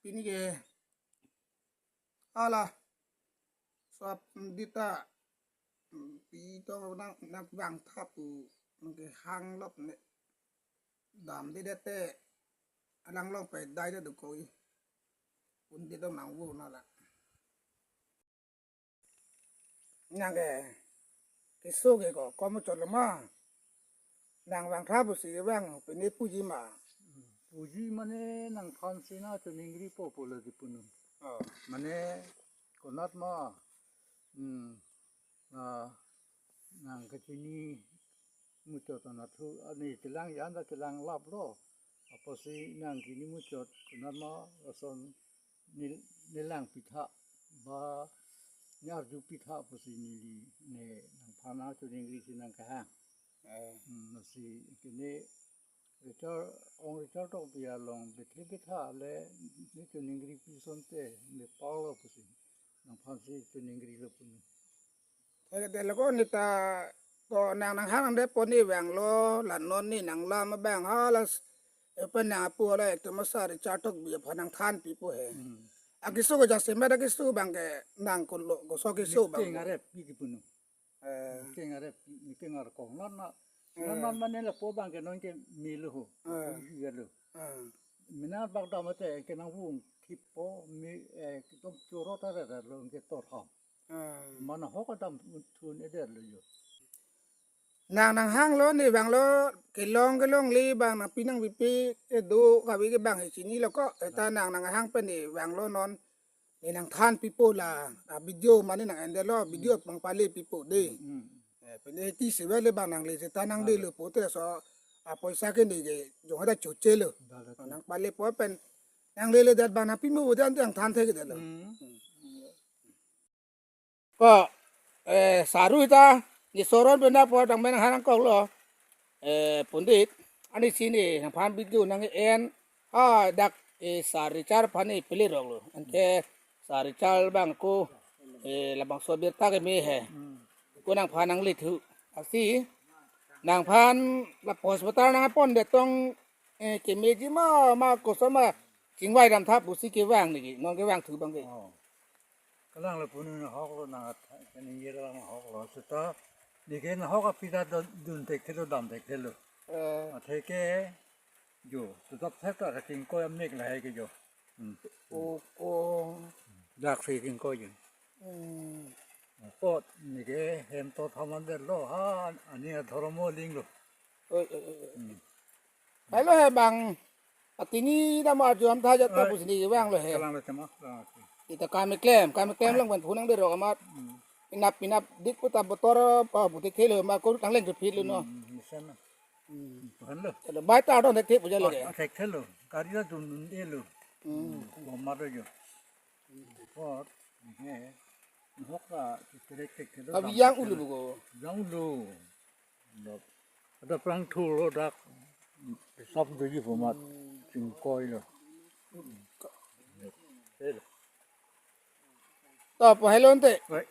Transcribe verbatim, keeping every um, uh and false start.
Pini ke hala sap dita pi tong nang nang vang thap pu nang ke hang lop ne dam di dete alang long pe dai de koi pundit tong nang vo na la. Nang ke keso ke ko komo chot lo ma. Nang vang thap pusi vang pini puji ma. Puji mane nangphan si na choningri po pulo di punu. Oh. Mane konat ma. Hmm. Ah, nang kachini muchot anat thu ani kelang yan da kelang lap lo. Apotsi nang kini muchot konat ma lason nil-, nilang pitha ba nyarju pitha pusi neli ne nangphan na choningri si nang kahang. Eh. Hmm, lasi kene Richard, ong Richard Tokbi along bethe betha le ne choningri pi asonte ne palo pusi nangphan si choningri lo punu. Thek de lo ko nita ko nang nanghang de poni vang lo la non ni nang lam abang ha la s-, epen nang apu la ekto masa Richard Tokbi aphan nangthan pipo he. Hmm. Akeso ko jase ma akeso abang ke nang ko lo koso keso abang. Keng arep pi kipunu. Eh. Keng arep pi, keng arep kong non na. Eh. Non non mane lapu abang ke non ke melo ho. Eh. Iya lo. Eh. Mina bak dam ate ke nang vung kipo mi, eh, kitom choro ta re lo ke tor ham. Ah. Mana hok adam thun eder lo yo. Nang nanghang lo ni vang lo kelong kelong le abang nang pinang pipi edo kavi ke abang he chini lo ko eta nang nanghang pen ni vang lo non ni nangthan pipo la a video mane nang ende lo video pang pale pipo de. Hmm. Eh, pen eti sewa le abang nang le seta nang de lo po te so a poisa ke ni ke jong ada choche lo. Nang pale po pen nang le le dat abang nang pimo dan nangthan the ke de lo. Hmm. Ko, eh, saru ita, ni soron benda po dang menang hanang kok lo. Eh, pundit, ani sini, nangphan video nang en, ha, dak, eh, Sar Richard aphan ni pele rok lo. Ante, Sar Richard abang ko, eh, labangso birta keme he. Ko nangphan nang lithu. Asi, nangphan la post betar nang pon detong, eh, kemeji ma, ma koso ma, chingvai dam thap pusi kevang ni, non kevang thu abang ke. Oh. Kalang le punu na hok lo na at, kani ye lang hok lo. Seta, ni ke na hok api ta dun, dun tek thelo dam tek thelo. Eh. Athe ke, jo, tu tap thek ta kingkoi amek lahai ke jo. Hmm. O, o. Dak si kingkoi jo. Hmm. Kot, ni ke hem to thaman der lo, ha, ani adhormo ling lo. Oi, oi, oi, oi. Hmm. Hai lo he abang. Atini dam arju am tha jat ta Oi. Pusi ni vang lo he. Kalang lo tema, kalang lo tema. Ita kami klem, kami klem lang ban phunang de rok amat. Hmm. Inap, inap dik puta botor pa butik thelo ma ko tang leng ke phit lo no. Hmm, misan na. Hmm. Bukan lo. Ada bai ta don thek thek puja lo Oh, ya. Thek thelo. Kari la dun dun de lo. Hmm. Ko mar lo jo. Kot, ni ke. Hok la, tek tek thelo. Abi dam yang tek ulu thelo. Buko. Yang ulu. Dak, ada plang thul lo dak. Sap doji format. Singkoi lo. Eh, lo. To, po hello ante. Wait.